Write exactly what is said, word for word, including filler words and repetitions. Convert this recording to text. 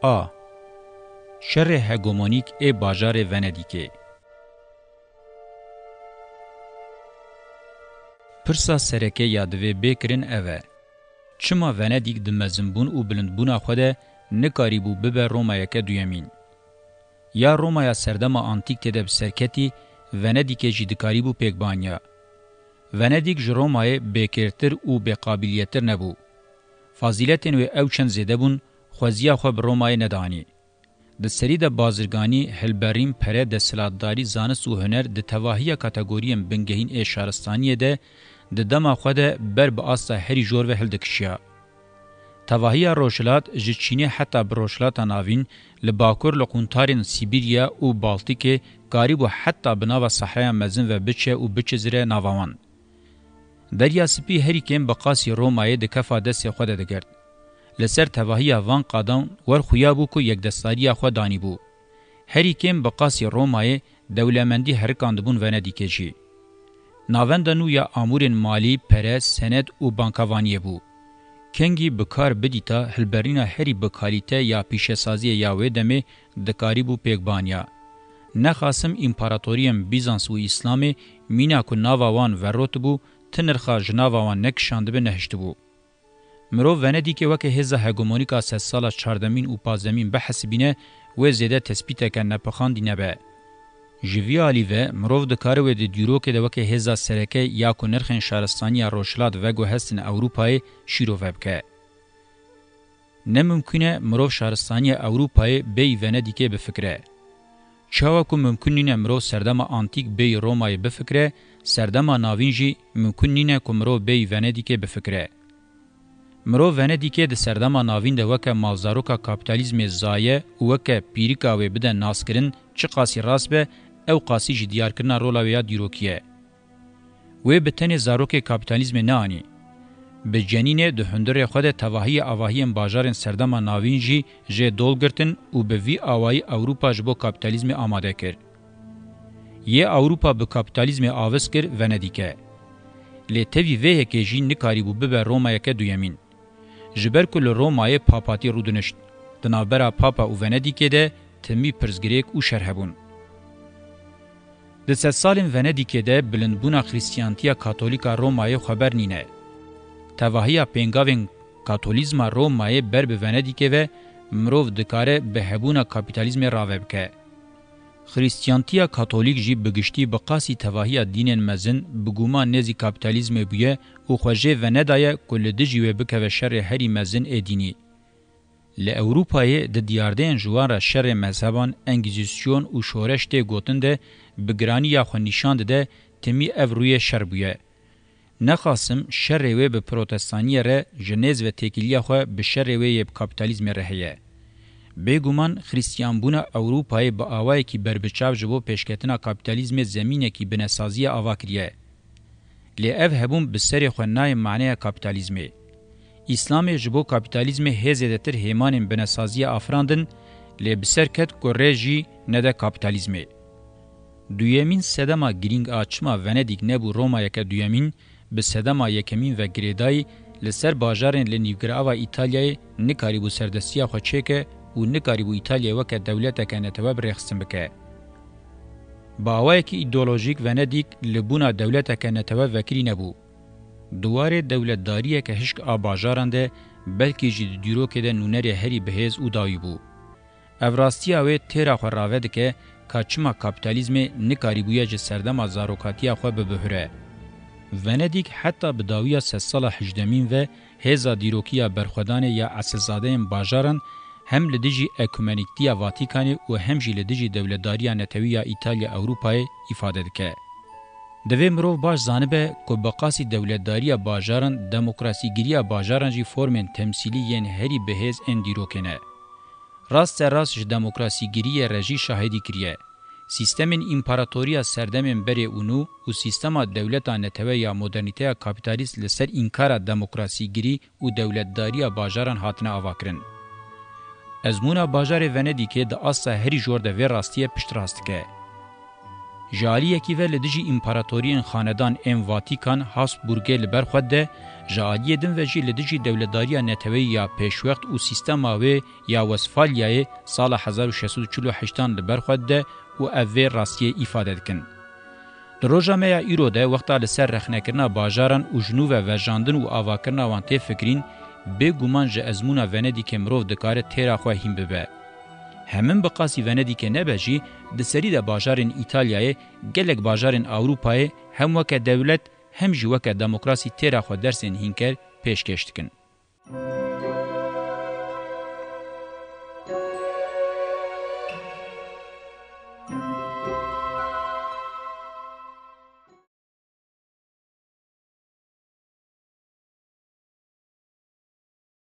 A. Şerê hegemonîk ê bajarê Venedîkê. Pirsa sereke ya divê bê kirin ev e: çima Venedîk di mezinbûn û bilindbûna xwe de nikarîbû bibe Romayeke duyemîn? Ya Romaya serdema antîk tê de bi ser ketî, Venedîkê jî dikarîbû pêk bianiya. Venedîk ji Romayê bêkêrtir û bêqabîliyettir nebû. Fazîletên wê ew çend zêde bûn, xweziya xwe bi Romayê nedanî. Di serî de bazirganî, hilberîn, pere, desthilatdarî, zanist û huner di tevahiya kategoriyên bingehîn ê şaristaniyê de di dema xwe de ber bi asta herî jor ve hildikişiya. Tevahiya Rojhilat, ji Çînê heta bi Rojhilata Navîn, li Bakur li quntarên Sîbîrya û Baltîkê karîbû heta bi nava Sehreya Mezin ve biçe û biçizire nava wan. Derya Spî herî kêm bi qasî Romayê di kefa destê xwe de digirt. Li ser tevahiya van qadan wer xuya bû ku yekdestdariya xwe danîbû. Herî kêm bi qasî Romayê dewlemendî herikandibûn Venedîkê jî. Navenda nû ya amûrên malî, pere, senet û bankavaniyê bû. Kengî bi kar bidîta, hilberîna herî bi kalîte ya pîşesaziyê ya wê demê dikarîbû pêk bianiya. Nexasim împaratoriyên Bîzans û Îslamê, mîna ku nava wan verotibû, ti nirxa ji nava wan nekişandibe nehiştibû. Mirov Venedîkê weke hêza hegemonîk a sedsala çardemîn û pazdemîn bihesibîne, wê zêde tespîteke nepixandî nebe. Ji vî alî ve, mirov dikare wê di dîrokê de weke hêza sereke ya ku nirxên şaristaniya Rojhilat veguhestin Ewropayê şîrove bike. Ne mimkûn e mirov şaristaniya Ewropayê bêyî Venedîkê bifikire. Çawa ku mimkûn nîne mirov serdema antîk bêyî Romayê bifikire, serdema navîn jî mimkûn nîne ku mirov bêyî Venedîkê bifikire. Mirov Venedîkê di serdema navîn de weke malzaroka kapîtalîzmê zaye û weke pîrika wê bide naskirin, çiqasî rast be, ew qasî jî diyarkirina rola wê ya dîrokî ye. Wê bi tenê zarokê kapîtalîzmê neanî. Bi cenînê di hundirê xwe de tevahiyê avahiyên bajarên serdema navîn jî jê dol girtin û bi vî awayî Ewropa ji bo kapîtalîzmê amade kir. Yê Ewropa bi kapîtalîzmê avis kir Venedîk e. Lê tevî vê yekê jî nikarîbû bibe Romayeke duyemîn. Ji ber ku li Romayê papatî rûdinişt, di navbera Papa û Venedîkê de timî pirsgirêk û şer hebûn. Di sedsalên Venedîkê de bilindbûna Xristiyantiya Katolîk a Romayê xweber nîne. Tevahiya pêngavên Katolîzma Romayê ber bi Venedîkê ve mirov dikare bi hebûna kapîtalîzmê rave bike. Xristiyantiya Katolîk jî bi giştî bi qasî tevahiya dînên mezin bi guman nêzî kapîtalîzmê bûye û xwe jê venedaye ku li dijî wê bikeve şerê herî mezin ê dînî. Li Ewropayê di diyardeyên ji wan re şerê mezheban, engîzîsyon û şoreş tê gotin de bi giranî ya xwe nîşan dide, timî ev rûyê şer bûye. Nexasim şerê wê bi protestaniyê re ji nêz ve têkiliya xwe bi şerê wê yê bi kapîtalîzmê re heye. Bêguman xristiyanbûna Ewropayê bi awayekî berbiçav ji bo pêşketina kapîtalîzmê zemînekî binesaziye ava kiriye. Lê ev hebûn bi serê xwe nayê maneya kapîtalîzmê. Îslamê ji bo kapîtalîzmê hê zêdetir hêmanên binesaziye afirandin, lê bi ser ket ku rê jî nede kapîtalîzmê. Duyemîn sedema girîng a çima Venedîk nebû Romayeke duyemîn, bi sedema yekemîn ve girêdayî, li ser bajarên li nîvgirava Îtalyayê nikarîbû serdestiya xwe çêke û nikarîbû Îtalyayê weke dewleteke netewe bi rêxistin bike. Bi awayekî îdeolojîk Venedîk li bûna dewleteke netewe vekirî nebû. Di warê dewletdariyeke hişk a bajaran de, belkî jî di dîrokê de nûnerê herî bihêz û dawî bû. Ev rastiya wê têra xwe rave dike ka çima kapîtalîzmê nikarîbûye ji serdema zarokatiya xwe bibihure. Venedîk heta bi dawiya sedsala hejdemîn ve hêza dîrokiya berxwedanê ya esilzadeyên bajaran hem li dijî ekumenîktiya Vatikanê û hem jî li dijî dewletdariya netewî ya Îtalya Ewropayê îfade dike. Divê mirov baş zanibe ku bi qasî dewletdariya bajaran, demokrasîgiriya bajaran jî formên temsîlî yên herî bihêz ên dîrokê ne. Rasterast ji demokrasîgiriyê re jî şahidî kiriye. Sîstemên împaratoriya serdemên berê û nû û sîstema dewleta netewe ya modernîteya kapîtalîst li ser înkara demokrasîgirî û dewletdariya bajaran hatine avakirin. Ezmûna bajarê Venedîkê di asta herî jor de vê rastiyê piştrast dike. Ji aliyekî ve li dijî împaratoriyên xanedan ên Vatikan, Habsburgê li ber xwe de Ji aliyê din ve jî li dijî dewletdariya neteweyî ya pêşwext û sîstema wê ya Westfalyayê sala hezar û şeş sed û çil û heştan li ber xwe dide û ev vê rastiyê îfade dikin. Di roja me ya îro de wexta li ser rexnekirina bajaran û ji nû ve vejandin û avakirina wan tê fikirîn, bêguman ji ezmûna Venedîkê mirov dikare têra xwe hîn bibe. Hemin bi qasî Venedîkê nebe jî, di serî de bajarên Îtalyayê gelek bajarên Ewropayê hem weke dewlet hem jî weke demokrasî têra xwe dersên hînker pêşkêş dikin.